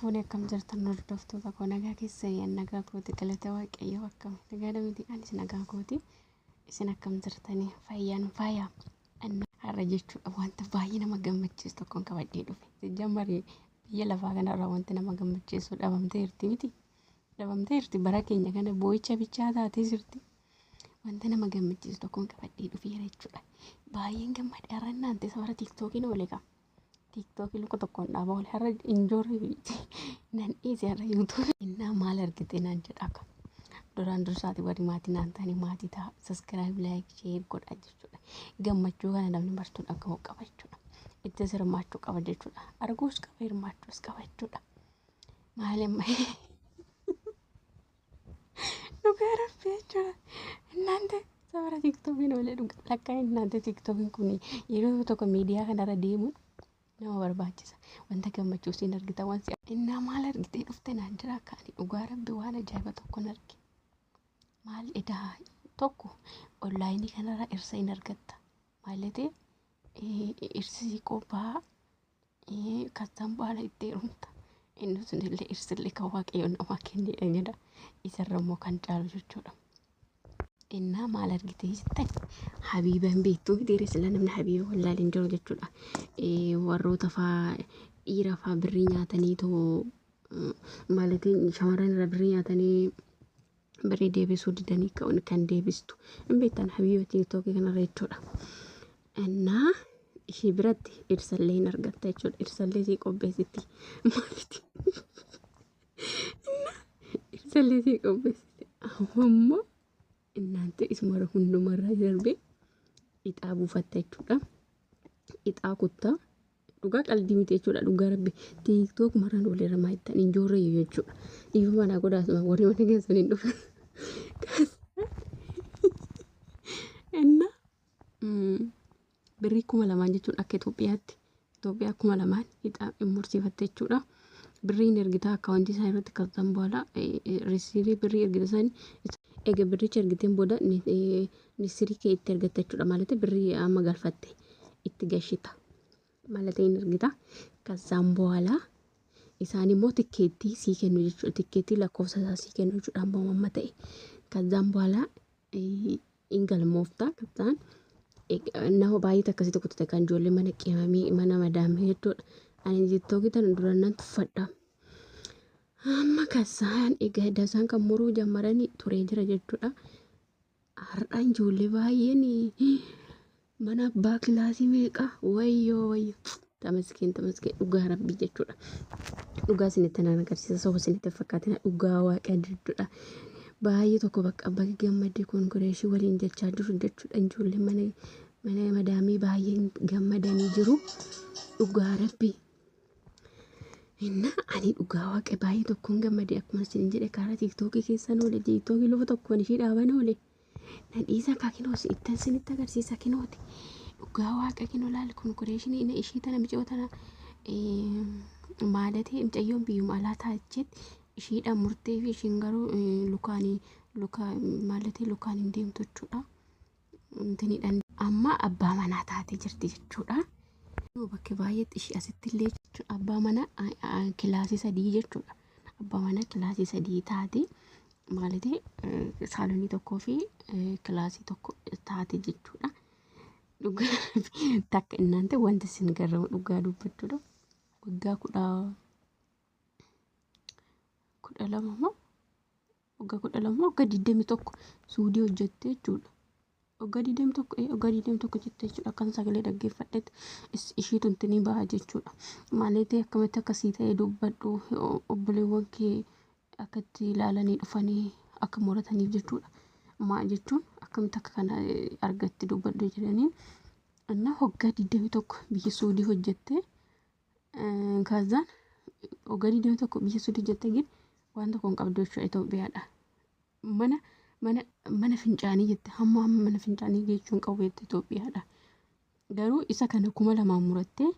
Fuune akkam jirtan hordoftoota koo? Nagaa keessanii? An nagaa kooti, galata Waaqayyoo. Akkam nagaadha miti? Anis nagaa kooti. Isin akkam jirtanii? Fayyaan faaya. Har'a jechuudha wanta baay'ee nama gammachiisu tokkoon qabadhee dhufe. Jammarii biyya lafaa kanarraa wanti nama gammachiisu dhabamteerti miti. Dhabamteerti, bara keenya kana boo'icha bichaa taatee jirti. Wanta nama gammachiisu tokkoon qabadhee dhufeera jechuudha. Baay'een gammade har'a naante safara TikTokiin oole qaba. TikTokii luka tokkoon dhaaba oole har'a injoorri nan dhiise har'a YouTube. Innaa maal argite naan jedha akka. Duraan dursaati warri maatii naan ta'anii maatii ta'a. Subscribe, like, share godha jechuudha. Gammachuu kana namni martuu dhaga'uu qaba jechuudha. Ittis hirmaachuu qaba jechuudha. Arguus qaba, hirmaachuus qaba jechuudha. Maal amma dhugaa rabbi jechuudha. Innaante safara TikTokiin oolee dhugaa lakkaa innaante TikTokiin kun yeroo tokko miidiyaa kanarra deemuun nama barbaachisa. Wanta gammachuu siin argita waan si innaa maal argitee dhufte naan jira akka ani dhugaa rabbi waan ajaa'iba tokkon arge. Maal edaa tokko onlaayinii kanarra irsa hin argatta. Maalete irsi qophaa'a kassaan baala itti heerumta. Inni sunillee irsillee kan Waaqayyo namaa kennedha jedha. Isarra immoo kan caalu jechuudha. Innaa maal argite jettan, Habiiban beektuu miti sila namni Habiiba wallaale hin jiru jechuudha. Warroota faa dhiira faa birrii nyaatanii too maalitiin shamarran irra birrii nyaatanii birrii deebisuu didanii kan deebistu hin beektan Habiiba TikTokii kanarra jechuudha. Innaa ishee biratti dhirsallee hin argatta jechuudha. Dhirsallee sii qopheessitti maaliti? Dhirsallee sii qopheessitti. Amma immoo innaante isumara hundumarra darbee ixaa buufatta jechuudha. Ixaa kuttaa. Dhugaa qaldii miti jechuudha, dhugaa rabbi. TikTok maraan walirra maayittan hin joorreeyyu jechuudha. Dhiifama naa godhaasuma warri mana keessan hin dhufe. Inna birrii 2000 jechuun akka Itoophiyaatti Itoophiyaa 2000 ixaa hin mursiifatte jechuudha. Birriin ergitaa akkaawuntii isaa irratti kaltan booda risiirii birrii ergite san eega birricha ergiteen booda nisirii kee itti ergatta jechuudha. ማለት birrii amma galfatte itti gashita. ማለት hin ergita. ከዛም በኋላ isaan immoo tikkeettii sii kennu jechuudha. Tikkeettii lakkoofsa isaa sii kennu jechuudha amma amma ta'e. ከዛም በኋላ hin galmoofta. ከዛን nama baay'eetu akkasitti kutate kan ijoollee mana qeemamii mana madaamii jechuudha. Ani TikTokii tana duraan nan tuffadha. Amma kasaan egaa isaan kan muruu jammaranii turee jira jechuudha. Har'a ijoollee baay'een mana abbaa kilaasii meeqa, wayyoo wayyoo, ተመስገን ተመስገን, dhugaa rabbii jechuudha. Dhugaa isinitti nan agarsiisa, soba isinitti hin fakkaatina, dhugaa waaqa jechuudha. Baay'ee tokko bakka bakka gammadee konkoreeshii waliin jechaa jiru jechuudha. Ijoollee mana madaamii baay'een gammadanii jiru. Dhugaa rabbii. Inna ani dhugaa waaqa baay'ee tokkoon gammadee akkuma isin jedhe karaa TikTokii keessan oole, TikTokii luba tokkoon ishii dhaaban oole. Na dhiisa kaa, kinoos ittan isinitti agarsiisa kinooti. Dhugaa waaqa kinoo laal konkoreeshinii ishii tana micoo tana maalati mucayyoon biyyuma alaa taachetti ishiidhaan murtee fi ishiin garuu lukaan luka maalati lukaan hin deemtu jechuudha. Intiniidhaan amma abbaa manaa taatee jirti jechuudha. Bakka baay'eetti ishii asitti illee jechuudha abbaa manaa kilaasii sadii jechuudha. Abbaa manaa kilaasii sadii taate maalati saalonii tokkoo fi kilaasii tokko taate jechuudha. Dhugaa takka innaante wanti isin garramu dhugaa dubbachuudha. Waggaa 12 moo waggaa 12 moo waggaa 21 suudii hojjette jechuudha. Waggaa 21, waggaa 21 jette jechuudha. Akkan sagalee dhaggeeffadhetti ishii tuntinii baha jechuudha. Maaliif akkamitti akkasii ta'e dubbadhu, obboleewwan kee akka itti ilaalanii dhufanii akka murataniif jechuudha. Maal jechuun akkamitti akka kana argatti dubbadhu jedhanii እና waggaa 21 biyya suudii hojjette. ከዛን waggaa 21 biyya suudii hojjette ግን waan tokko hin qabdu jechuudha Itoophiyaadha. Mana fincaanii jette, hamma hamma mana fincaanii geechuu hin qabu jette Itoophiyaadha. Garuu isa kana 2000 murattee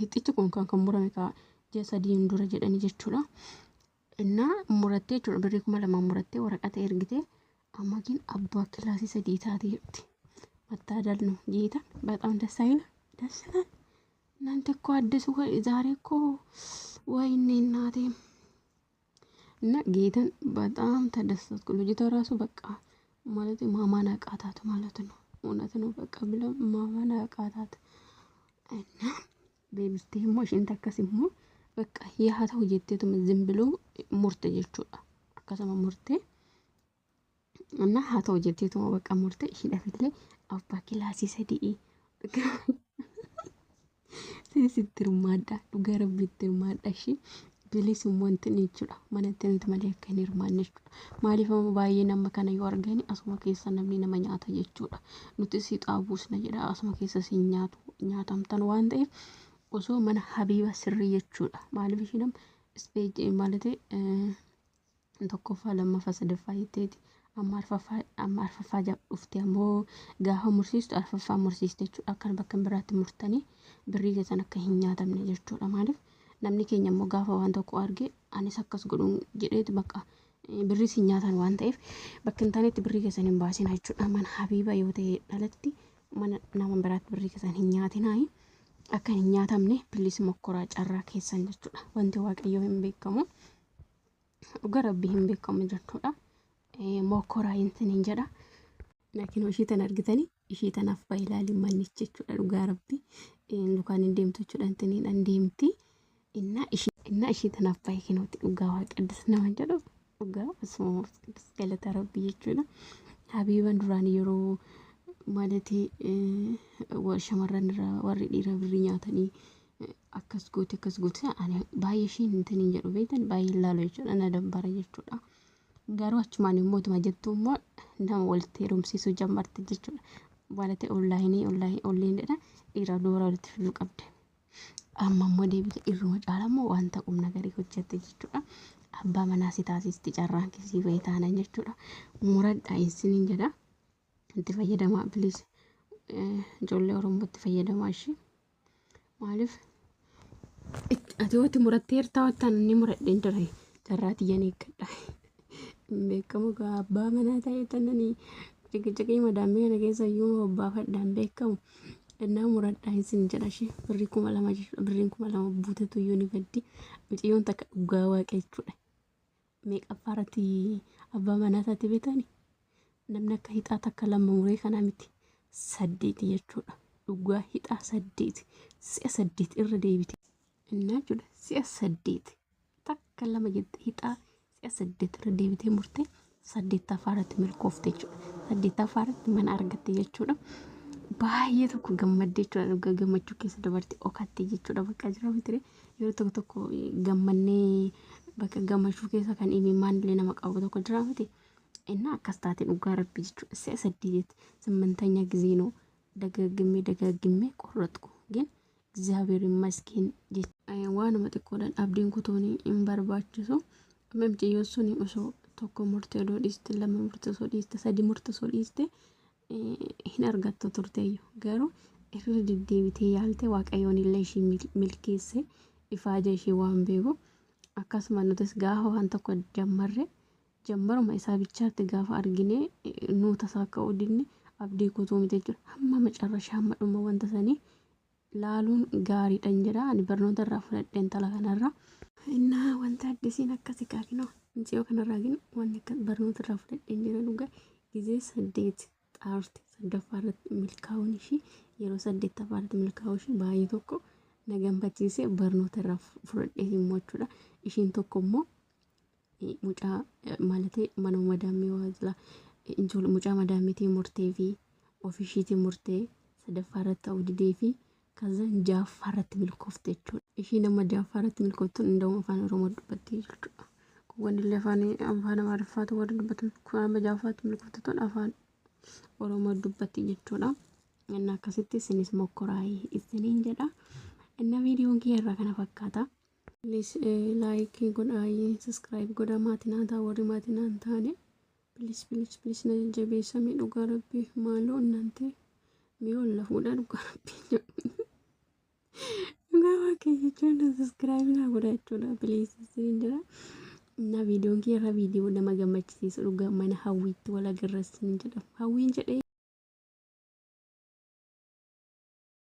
hixichi kun kan murame kaa ji'a 3n dura jedhanii jechuudha. Innaa murattee jechuudha, birrii 2000 murattee waraqata ergitee amma ግን abbaa kilaasii sadii taatee jirti. መታደል ነው ጌታ፣ በጣም ደስ አይልም? ደስ ይላል። እናንተ እኮ አዲሱ ዛሬ እኮ ወይኔ እናቴ እና ጌታን በጣም ተደሰትኩ። ልጅቷ ራሱ በቃ ማለት ማማን አቃታት ማለት ነው። እውነት ነው። በቃ ብለ ማማን አቃታት እና deebistee immoo isheen takkas immoo bakka yaa ta'u jetteetuma ዝም ብሎ murte jechuudha. Akkasuma murte እና haa ta'u jetteetuma bakka murte ishiidhaaf illee abbaa kilaasii sadii sitti hirmaadha, dhugaa rabbiitti hirmaadha. Ishii bilisummaa wanti jechuudha manatti nuti malee akka hin hirmaanne jechuudha. Maaliif amma baay'ee nama kana yoo argani asuma keessa namni nama nyaata jechuudha. Nuti si xaabuusna jedha, asuma keessa si nyaatu nyaatamtan waan ta'eef osoo mana habiiba sirrii jechuudha. Maaliif ishii nama ispeeji ማለት tokkoffaa, lammaffaa, sadaffaa jetteeti amma arfaffaa, amma arfaffaa dhufte ammoo gaafa mursiistu arfaffaa mursiiste jechuudha. Akkan bakka biraatti murtanii birrii keessan akka hin nyaatamne jechuudha. Maaliif namni keenya immoo gaafa waan tokko arge anis akkas godhuun jedheetu bakka birrii si nyaatan waan ta'eef bakka hin taanetti birrii keessan hin baasin jechuudha. Mana habiiba yoo ta'e dhalatti mana nama biraatti birrii keessan hin nyaatinaayi. Akka hin nyaatamne bilis mokkoraa carraa keessan jechuudha. Wanti waaqayyoo hin beekamu. Dhuga rabbii hin beekamu jechuudha. Mokkoraa hin jedha. Laakiin ishii tan argitanii ishii tanaaf baay'ee mannichi jechuudha, dhugaa rabbii. Lukaan hin deemtu jechuudha, intiniidhaan deemti. Innaa ishii tanaaf baay'ee kinooti, dhugaa waaqaddis nama jedhu, dhugaa asuma galata rabbii jechuudha. Habiiban duraan yeroo ማለት shamarran irraa warri dhiira birrii nyaatanii akkas goote akkas goote, ani baay'ee ishiin intin hin jedhu beektan, baay'ee ilaalu jechuudha, na dabbara jechuudha. Garuu achumaan immoo utuma jettu immoo nama walitti heerumsiisuu jammarte jechuudha. ማለት onlaayinii onlaayinii dhiira dubara walitti fiduu qabde. Amma immoo deebite irruma caala immoo wanta qubna garii hojjette jechuudha. Abbaa manaa si taasisti carraan kisii bahee taanan jechuudha. Muradhaa isiniin jedha. Itti fayyadamaa bilis, ijoollee Oromoo, itti fayyadamaa ishee. Maaliif ati yoo itti muratteertaa wattaan inni muradheen jira, carraa tiyyaan eeggadha. Hin beekamu gaa, abbaa manaa ta'e tananii ciqiciqii madaamii kana keessa iyyuu obbaafadha, hin beekamu. Innaa muradhaa isin jedha ishee, birrii 2000 jechuudha. Birriin 2000 buutetu iyyuu ni baddi. Mucayyoon takka dhugaa waaqa jechuudha. Meeqaffaa irratti abbaa manaa taate beektanii? Namni akka hixaa takka lama muree kanaa miti. Saddeeti jechuudha. Dhugaa hixaa saddeeti. Si'a saddeet irra deebite. Innaa jechuudha si'a saddeet takka lama jette hixaa si'a saddeet irra deebitee murtee saddeettaffaa irratti milkoofte jechuudha. Saddeettaffaa irratti mana argatte jechuudha. Baay'ee tokko gammaddee jechuudha. Dhugaa gammachuu keessa dabarte okatte jechuudha. Bakka jira miti yeroo tokko tokko gammannee bakka gammachuu keessa kan imimmaan illee nama qabu tokko jira miti. እና akkas taate dhugaa rabbi jechuudha. Si'a saddeet ስምንተኛ ጊዜ ነው ደጋግሜ ደጋግሜ ቆረጥኩ ግን እግዚአብሔር ይመስገን waanuma xiqqoodhaan abdiin kutuun hin barbaachisu. Amma mucayyoon sun osoo tokko murtee odoo dhiiste, lama murtee osoo dhiiste, sadi murtee osoo dhiiste hin argattu turteeyyu. Garuu irra deddeebitee yaalte, waaqayyoon illee ishii milkeesse, ifaaja ishee waan beeku. Akkasuma nutis gaafa waan tokko jammarre jammaruma isaa bichaatti gaafa argine nuu tasaa akka dinne abdii kutuu miti jechuudha. Hamma macarrashaa hamma dhuma wanta sanii laaluun gaariidhan jedha. Ani barnoota irraa fudhadhe intala kanarraa. Innaa wanta addisiin akkasi kaakinoo mucayyoo kanarraa gin wanni akka barnoota irraa fudhadheen jira dhugaa. Gizee saddeet xaarte sadaffaa irratti milkaa'uun ishii, yeroo saddeettaffaa irratti milkaa'uun ishii baay'ee tokko na gammachiise, barnoota irraa fudhadhee immoo jechuudha. Ishiin tokko immoo mucaa ማለት manuma madaamii waa jila mucaa madaamiitiin murtee fi ofishiitiin murtee sadaffaa irratti ta'uu didee fi kazan ja'affaa irratti milkoofte jechuudha. Ishiin amma ja'affaa irratti milkooftuun inda'uma afaan Oromoo dubbatti jechuudha. Kun illee afaan Amaariffaatu warri dubbatan, kun amma ja'affaatti milkoofte tun afaan Oromoo dubbatti jechuudha. Inni akkasitti isinis mokkoraayii isiniin jedha. Inna viidiyoon kiyya irraa kana fakkaata. Please like godhaa, subscribe godhaa, maatii naa ta'a warri maatii naa hin taane. Please, please, please na jajjabeessamee, dhugaa rabbii maaloo innante mi'oon lafuudha, dhugaa rabbii jedhu. Dhugaa waaqayyo jechuun subscribe naa godhaa jechuudha, please isiniin jedha. Inna viidiyoon kiyya irraa viidiyoo nama gammachiisu, dhugaa mana hawwiitti wal agarra isiniin jedha. Hawwiin jedhee.